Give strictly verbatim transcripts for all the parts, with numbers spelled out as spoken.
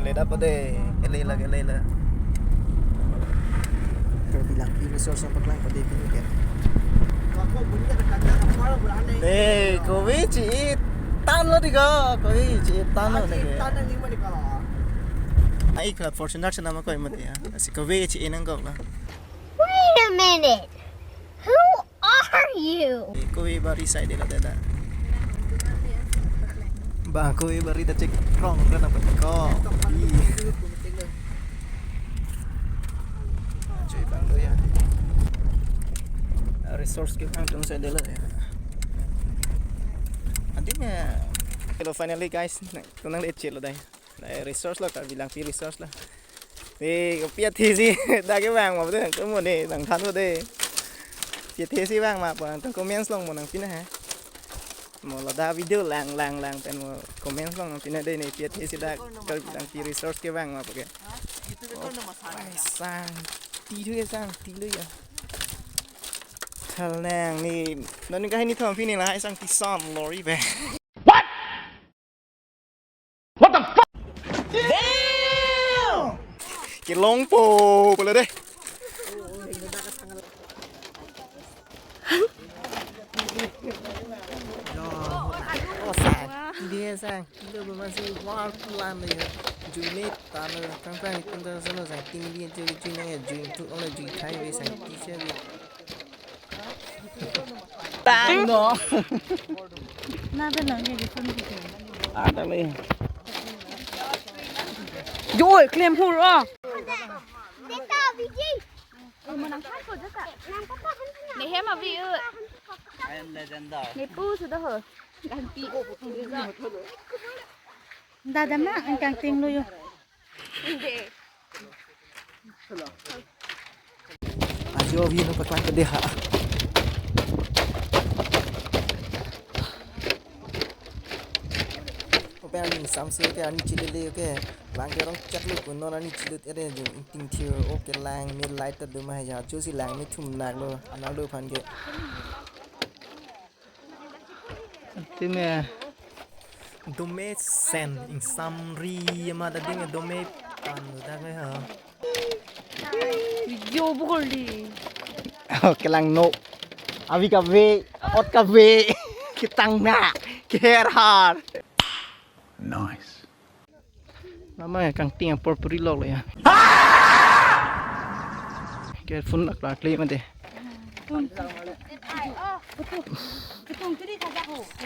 Leda pade, kele la, kele la. Karbi Langpi Resort sang paklang pade pini ke. Eh, kove chi-i tanglo diko, kove chi-i tanglo ne ke. Ai, kala Fortuner chenam ako imati ya. Lasi kove chi-i nangkok la. Wait a minute. Who are you? Eh, kove bari side lo dada. Ba kove bari ta chek rong kan apa ko. Chui bang do ya. Resort kevang atum side lo ya. Adim ya. Hello, finally guys, nang, nang le chelo dai. Nai resort lo, Karbi Langpi Resort lo. Eh, kopi athesi dak kevang ma pute nangtum mo ne, nangthan mo de. Kopi athesi vang ma pu nangtum comments along mo nangpin ha. Mo ladak video lang lang lang pen mo comments along nangpin ha de ne, kopi athesi dak Karbi Langpi Resort kevang ma pu ke. Ai, sangti thu ke, sangti lo ya. Thalnang ne, non kahini thom pini lahai sangti son lori be. What? What the fuck? Damn! Kelong po, pala deh. Oh, sang. Dia sang. Dia masih war plan ya. Juni tano, tang tang itu dah sana sang. Tinggi dia juni juni ya, juni tu, oh, juni thai, sang. Tisa dia. Tang no. Na, pen nang ke phone ko. Ada le. Joi, klem hur, oh. Nehem abi, uh. I am legend. Nepu sudah ho. Ganti. Dada ma, ang kangting lo yo. Hindi. Ajo, vino paklang ke deha. Open ani samse ke ani chilele ke. Lang ke rong chat lo kun non ani chilut ere jo, ingting thir, oke lang me light ta duma ya. Ajo si lang me thum nak lo. Anal do phan ke. Tine. Dome sen ingsamri ma dading dome pan dak ha. Video bukol di. Oh, kelang no. Avi kave, ot kave, ketang na, keher har. Nice. Mama ya kangting apor puri lok lo ya. Careful lak lak le mate.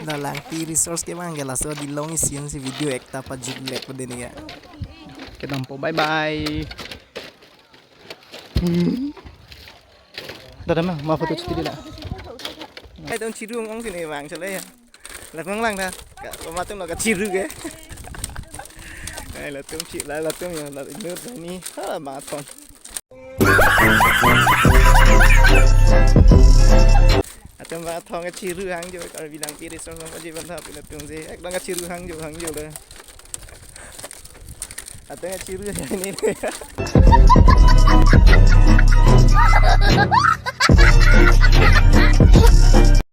La Langpi Resort kevang ke laso di long isin si video ekta pajut lek pade ne ya. Kedam po, bye bye. Hmm. Dada ma, ma photo chiti la. Ai, tong chiru ong ong sini bang, chale ya. Latung lang ta. Ka, ko matung lo kachiru ke. Ai, latung chi, la, latung ya, la inur ni. Ha, mathon. Atum mathon kachiru hangjo, Karbi Langpi Resort sang paji bantha pina tung je. Ek dang kachiru hangjo, hangjo le. Atum kachiru ini.